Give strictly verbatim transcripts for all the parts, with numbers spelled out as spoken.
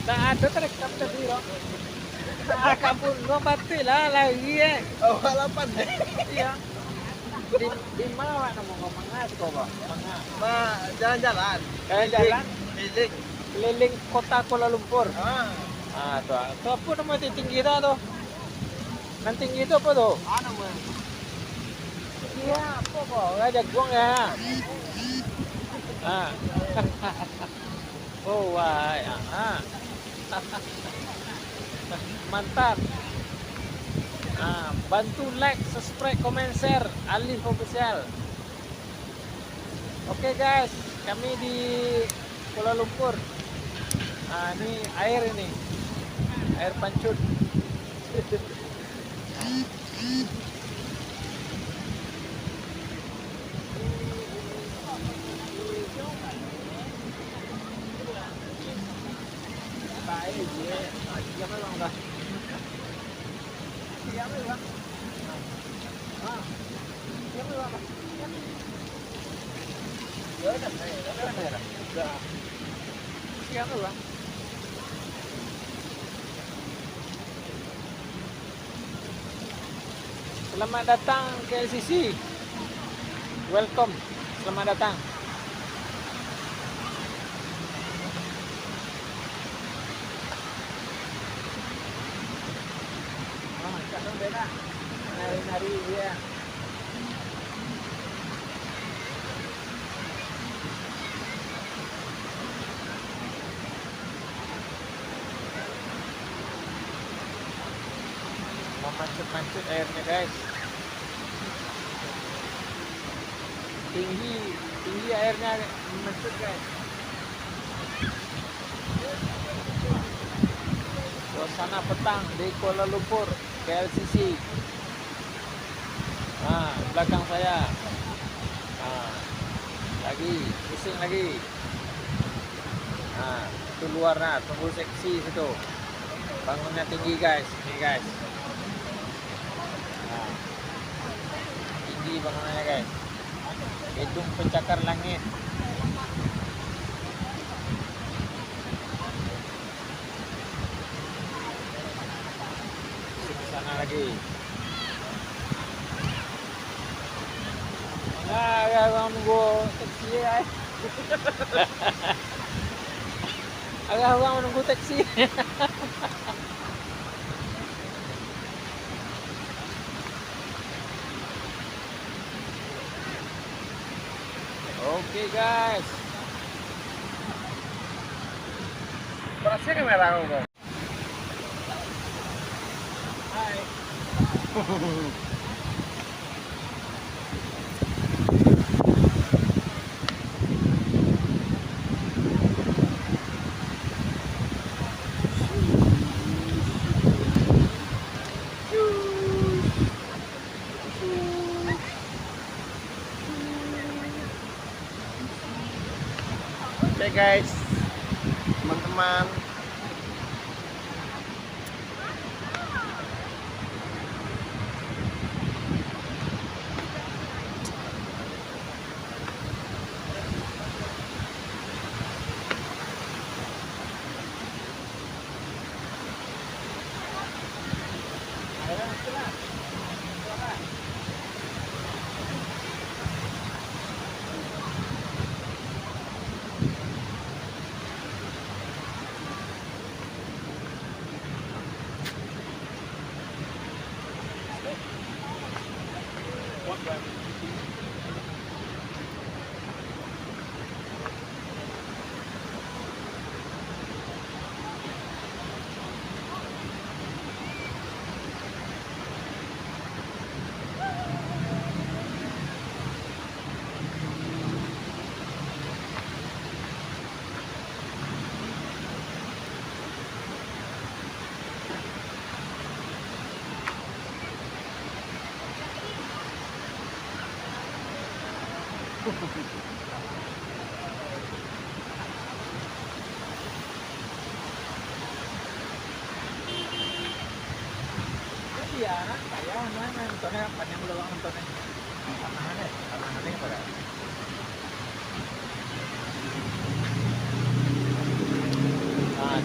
Ndak ado tarekam tadi, Ro. Ah, kabun, Ro, patuiklah lari, eh. Oh, balapan, eh? Iya. Di, di ma awak namo ko? Manga siko, Bang? Manga. Ma, jalan-jalan. Jalan-jalan? Keliling. Keliling kota Kuala Lumpur. Ah. Ah, tu, ah. Tu apo namo tu tinggi tu, tu? Nan tinggi tu apo tu? Anu, Bang. Iya, apo ko? Urang jaguang ya? Ah. Oh, wah, ah. Mantap. Ah, bantu like, subscribe, komen, share, Alif Official. Oke, guys, kami di Kuala Lumpur. Ah, ini air ini. Air pancun. Selamat datang K L C C. Welcome. Selamat datang. Ah, cak dong beda. Nari-nari dia. Mamancut-mancut airnya, guys. Tinggi, tinggi airnya, mamancut, guys. Suasana petang di Kuala Lumpur, K L C C. Ah, belakang saya. Ah, lagi, pusing lagi. Ah, itu luar nah, tunggu seksi situ. Bangunnya tinggi, guys. Ini, guys. Ah, tinggi bangunannya, guys. Gedung pencakar langit. Sana lagi. Manga, agak urang nunggu taksi, ai. Agak urang nunggu taksi. Oke, guys. Berhasil kamera aku, Bang. Hai. Oke, guys, teman-teman. Iya, payah, nah, nah, nontonnya panjang belum nontonnya. Panahan deh, panahan deh, pada. Nah, Hah?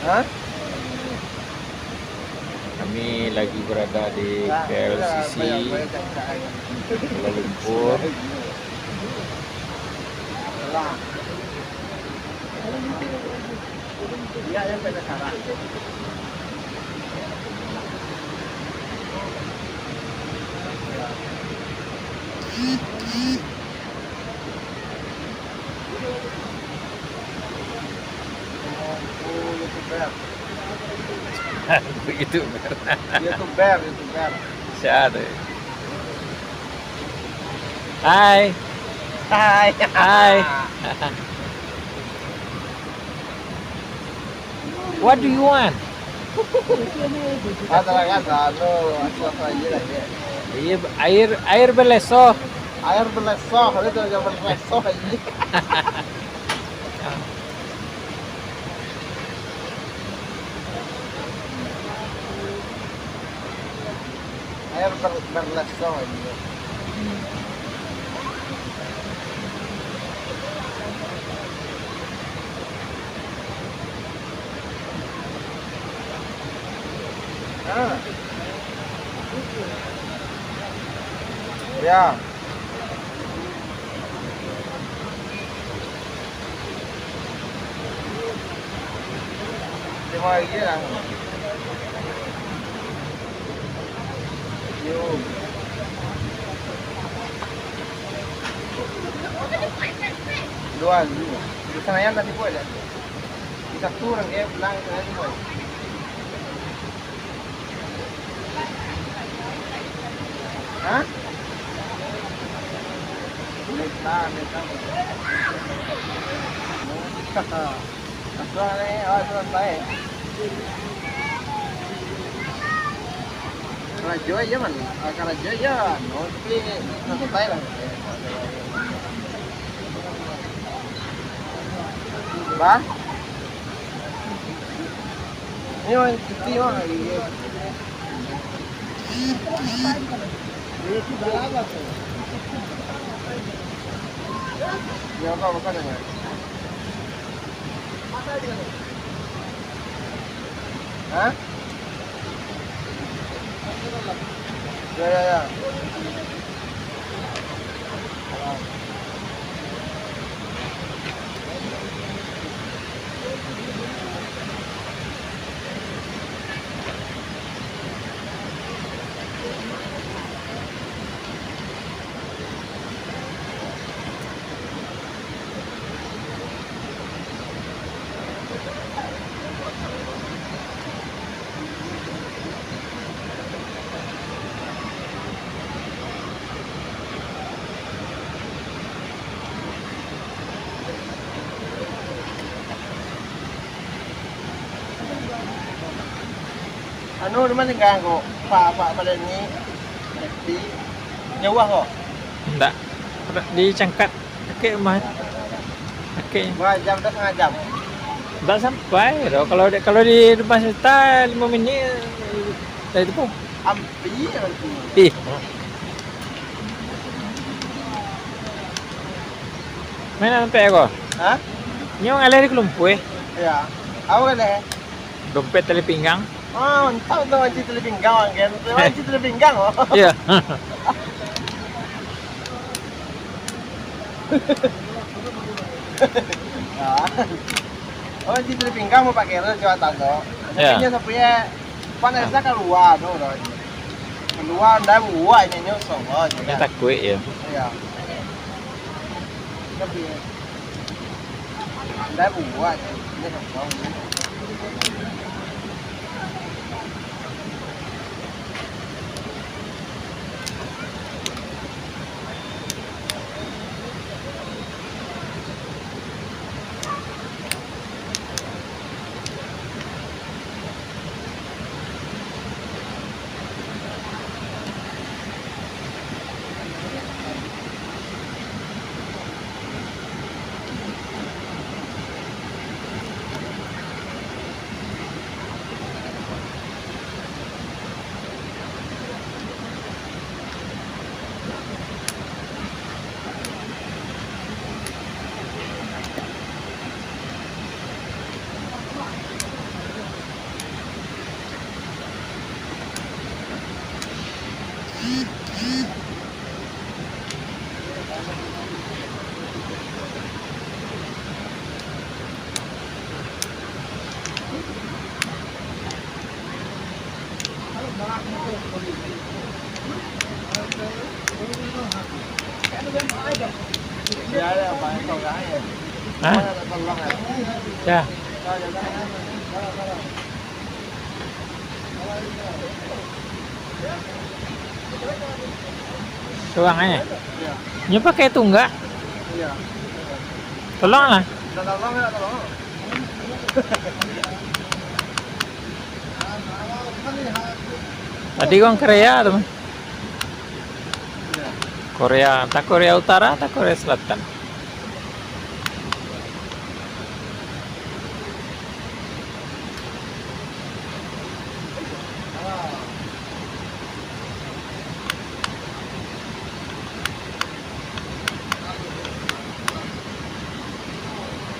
Hah? Kami lagi berada di K L C C Kuala Lumpur. Aku YouTuber. Aku YouTuber. YouTuber, YouTuber. Sia tu? Hai. Hai. Hai. What do you want? Ada lah kan, anu, asuh-asuh aja lah, ya. Iya, air, air belesoh. Air belesoh, itu aja belesoh aja. Air ber-, berlesoh ini. Ah. Ya. Lima lagi lah. Yo. Dua lagi. Di sana yang tadi boleh. Di satu orang dia bilang itu tadi boleh. Hah? Boleh lah, boleh lah. Asuah ni, awak tu sampai. Karajo aja man, ah, karajo aja, no, tapi santai lah. Bah? Ini orang cuti mah, iya. Ya, apa, apa adanya? Hah? Ya, ya, ya. Anu, di ma tingga ko? Pak, Pak Paleni, F B, jauah ko? Ndak. Di Cangkat, dakek rumah. Dakek. Dua jam tu, satangah jam? Ndak sampai doh. Kalau di, kalau di rumah serita, limo minik dari tu pun. Ampia tu. Ih. Main sampai ko? Hah? Nyo ngalih di Kelumpuih. Iya. Apa kan, eh? Dompet tali pinggang. Ah, mantap tu, kunci tali pinggang, kan? Kunci tali pinggang, oh. Iya. Ah. Oh, kunci tali pinggang mau pakai tu, coba tahu tu. Iya. Tapi dia sampai, eh, panas lah keluar tu, tu. Keluar, ndak buat, nyo nyosong, oh, Dia kan. Takuik, ya. Iya. Tapi, Ndak buat, dia nonton. Hah? Ya. Surang aja. Nyo pakai tunggak. Tolonglah. Tadi urang Korea tu. Korea, antah Korea Utara, antah Korea Selatan.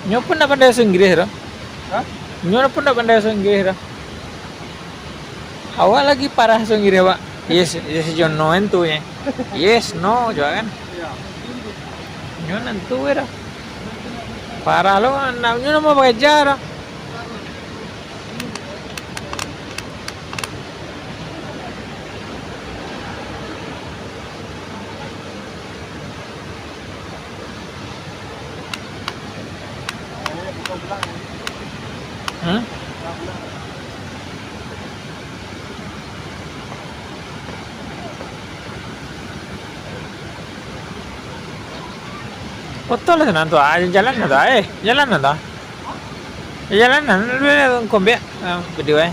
Nyo pun ndak pandai bahasa Inggris doh. Hah? Nyo pun ndak pandai bahasa Inggris doh. Awak lagi parah bahasa Inggris awak. Yes, yes, yo, no, entu, ye. Yes, no, juo kan. Iya. Nyo nentu, ye, doh. Parah lo, ndak, nyo ndak mau baraja doh. Hmm? Foto lah sanang tu, ah, jalan lah tu, eh, jalan lah tu. Jalan lah, lu, lu, lu, kombiak, ah, video, eh.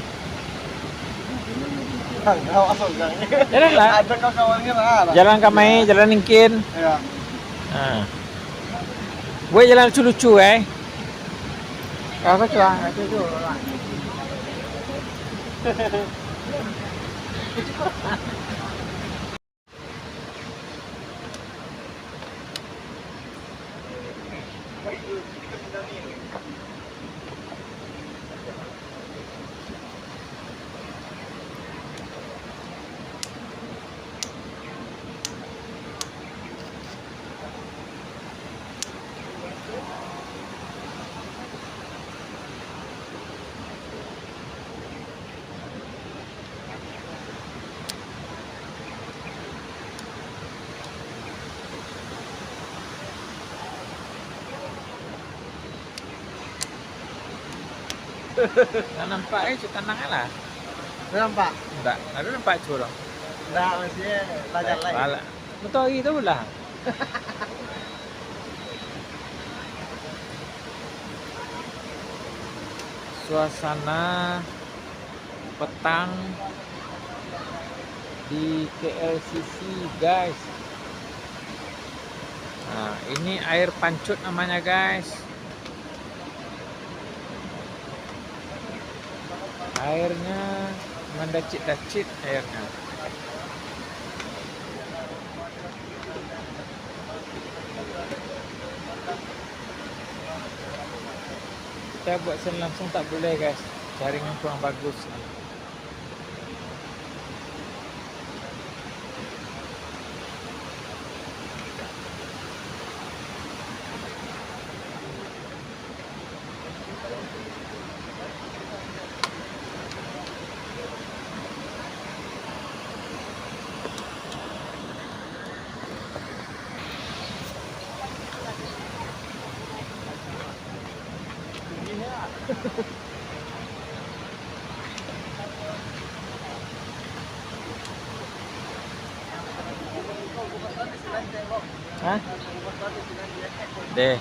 Jalan lah. Ada kawan-kawannya lah. Jalan Kamai, jalan Ningkin. Ya. Ha. Buek jalan lucu-lucu, eh. Aku cuba, aku cuba. Ndak nampak, eh, cik tanang lah. Ndak nampak? Ndak, ndak nampak curang. Ndak, maksudnya lah jalan. Alah. Matahari tu lah. Suasana petang di K L C C, guys. Nah, ini air pancut namanya, guys. Airnya mandacit-dacit airnya. Kita buat siaran langsung tak boleh, guys. Jaringan kurang bagus. Hah? Deh.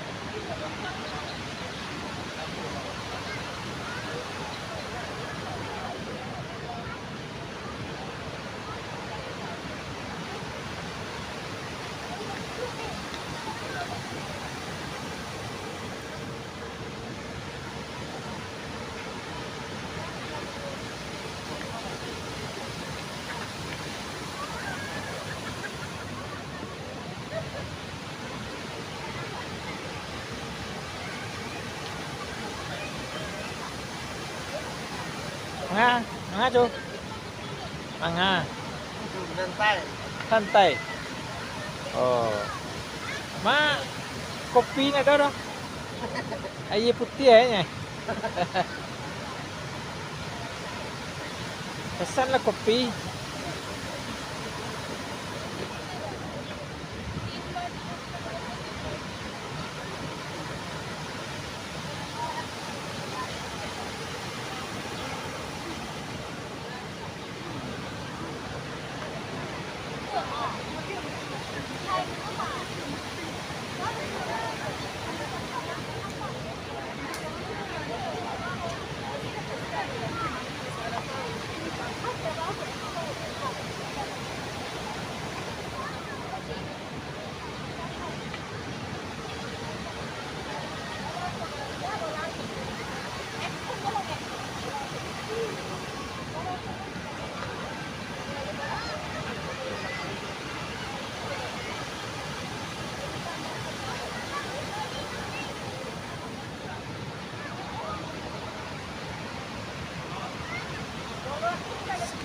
Manga, manga tu. Manga. Santai. Santai. Oh. Ma, kopi ndak ado doh. Aia putiah nyo. Pesanlah kopi.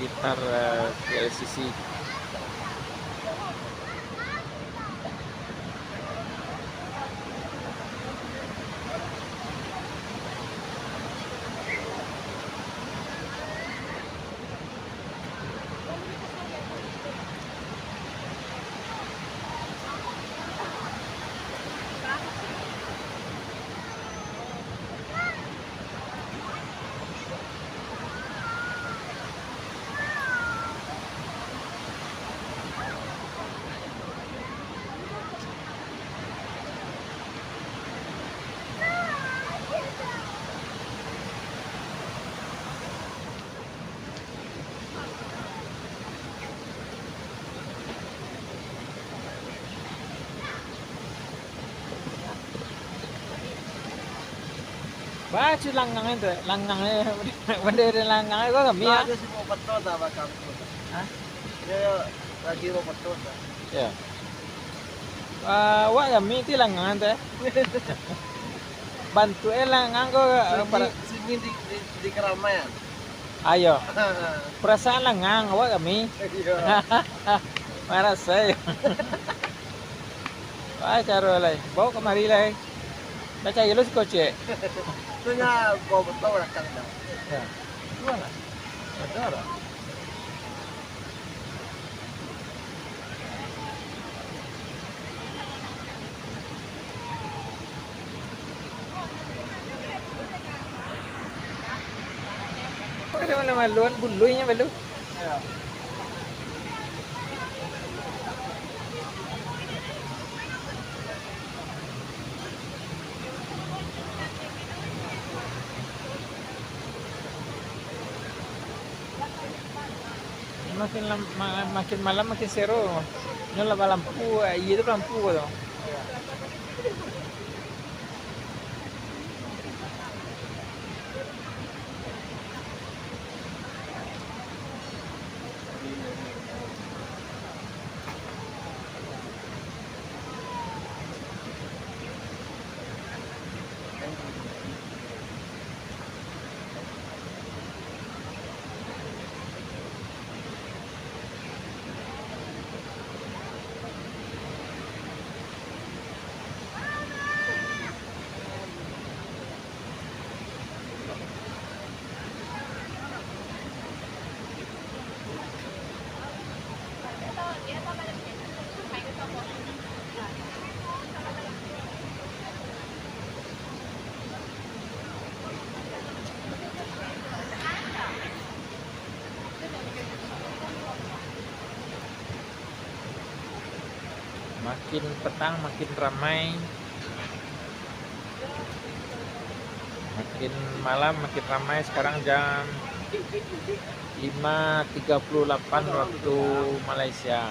Sekitar, eh, K L C C. Baco langang tu, langang, banda langang ko kami, ah. Ado si bawa foto tak bakal tu? Hah? Yo, yo, lagi bawa foto tak? Yo. Ah, awak kami ti langang tu, eh. Bantuaknyo langang ko, ah, sunyi, para- sunyi di, di, di keramaian. Ayo. Perasaan langang awak kami. Iyo. Marasai. Wah, caro lai. Bawa kamari lai. Dah cari lu si kocek. Tu nya bawa botol belakang dah. Ya. Dua lah. Ada lah. Ada malu-maluan, buluihnyo malu. Makin lam-, ma-, makin malam makin sero. Nyo lah balampu, iyo tu balampu tu. Makin petang, makin ramai. Makin malam, makin ramai. Sekarang jam lima tiga puluh delapan waktu Malaysia.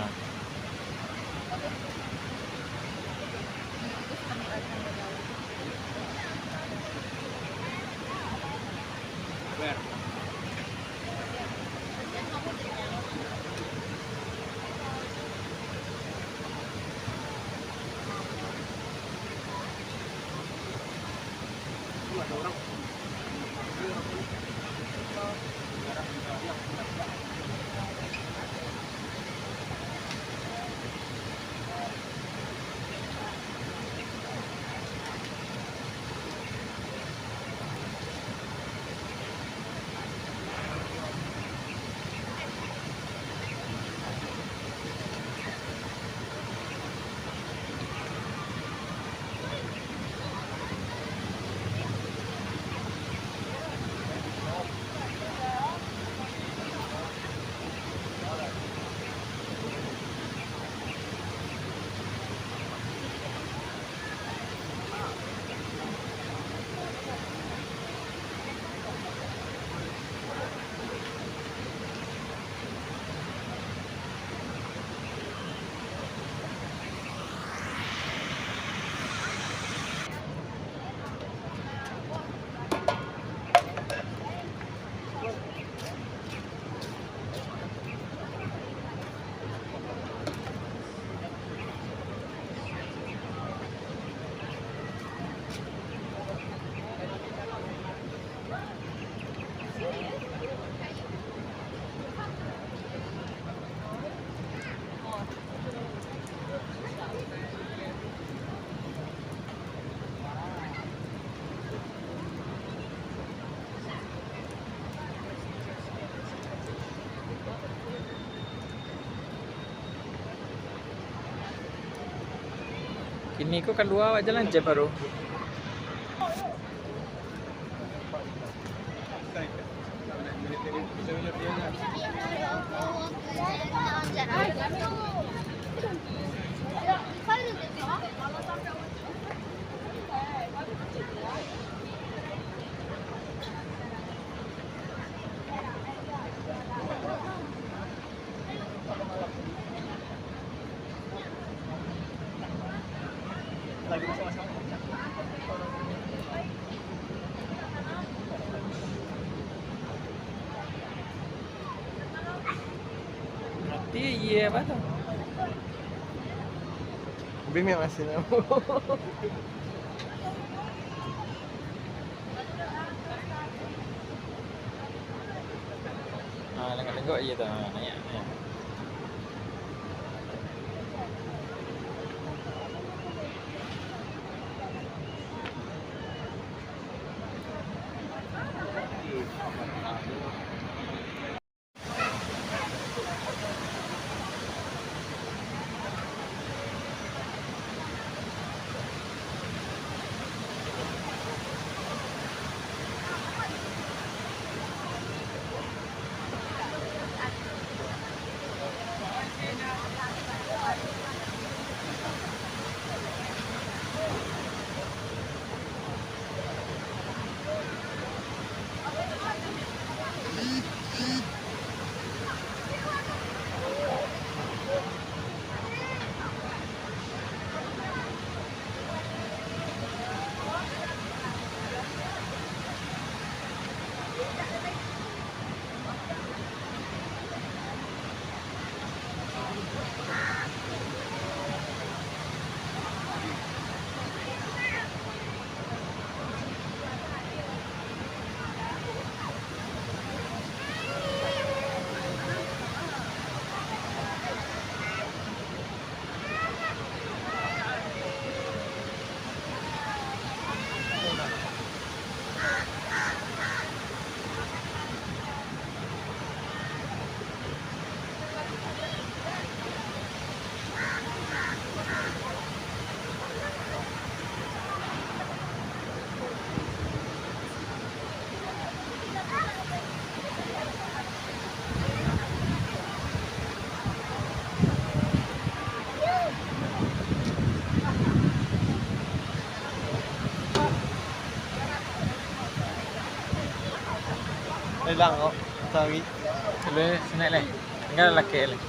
Kini ko kalua awak jalan Jep baru. Mati, iyo, apo tu? Bim yang asin. Ah, lenggok-lenggok je tu. Ah, naiak, naiak. Ilang kok, sawi. Lu snack lai. Tingga lakek lai.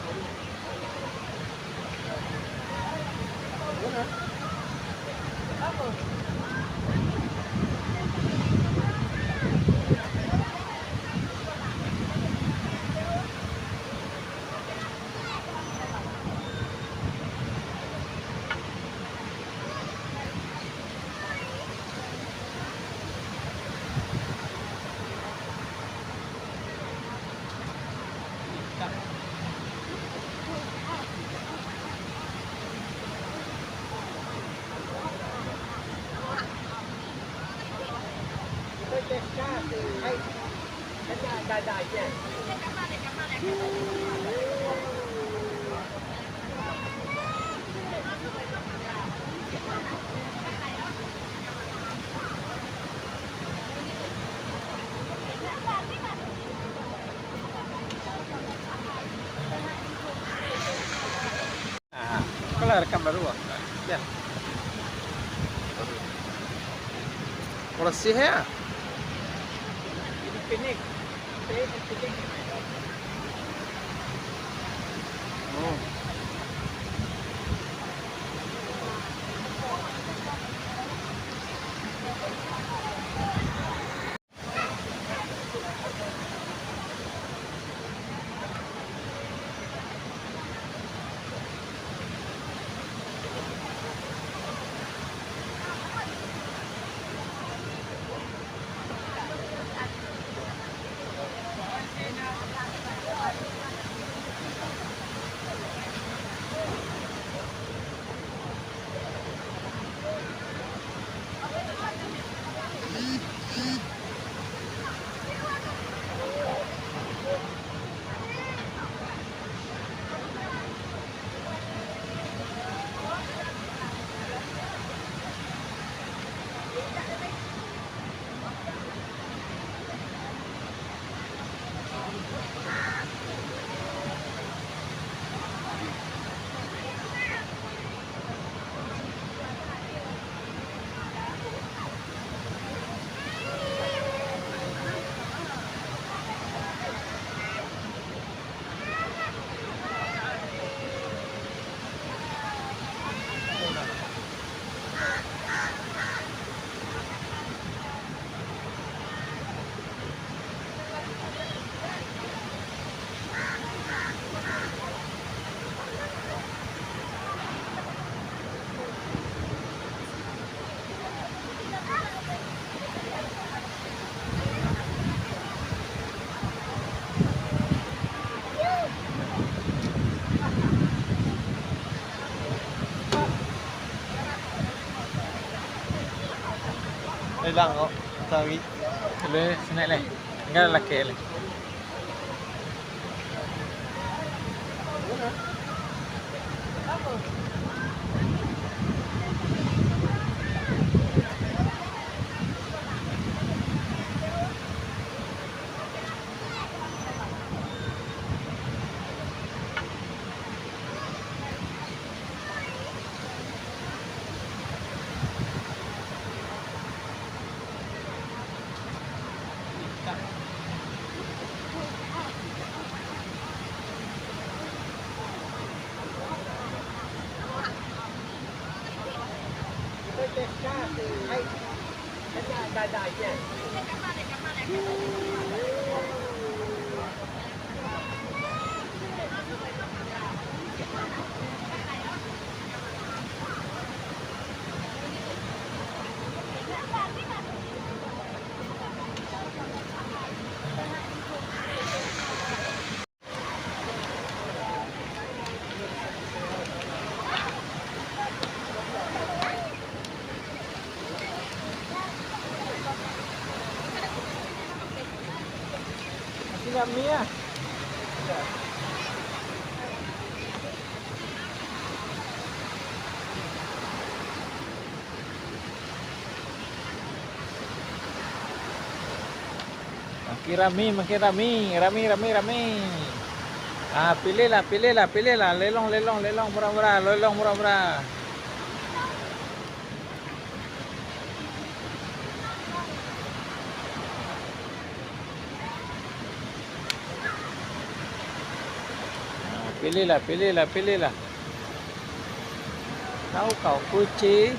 Ah, kalau rekam baru, ah. Ya. Bersih ya. Hmm. Pulang kok, sorry. Lu sinan lai. Tingga laki lai. Masih rami ah. Makin rami, makin rami, rami, rami, rami. Ah, pilihlah, pilihlah, pilihlah. Lelong, lelong, lelong, murah-murah, lelong, murah-murah. Ah, pilihlah, pilihlah, pilihlah. Tahu kau kucing.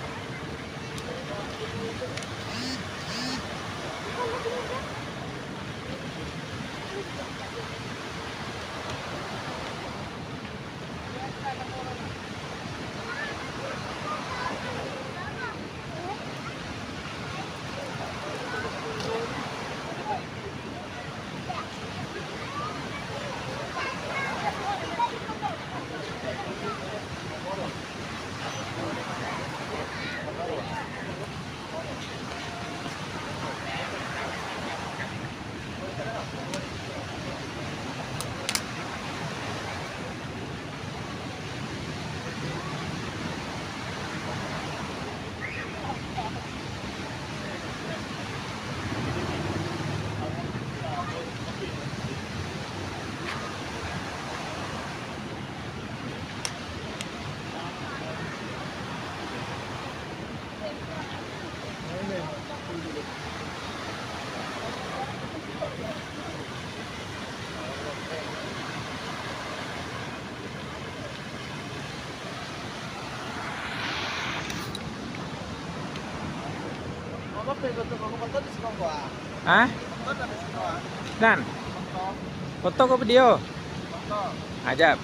Hah? Nan? Foto ko video? Ajak.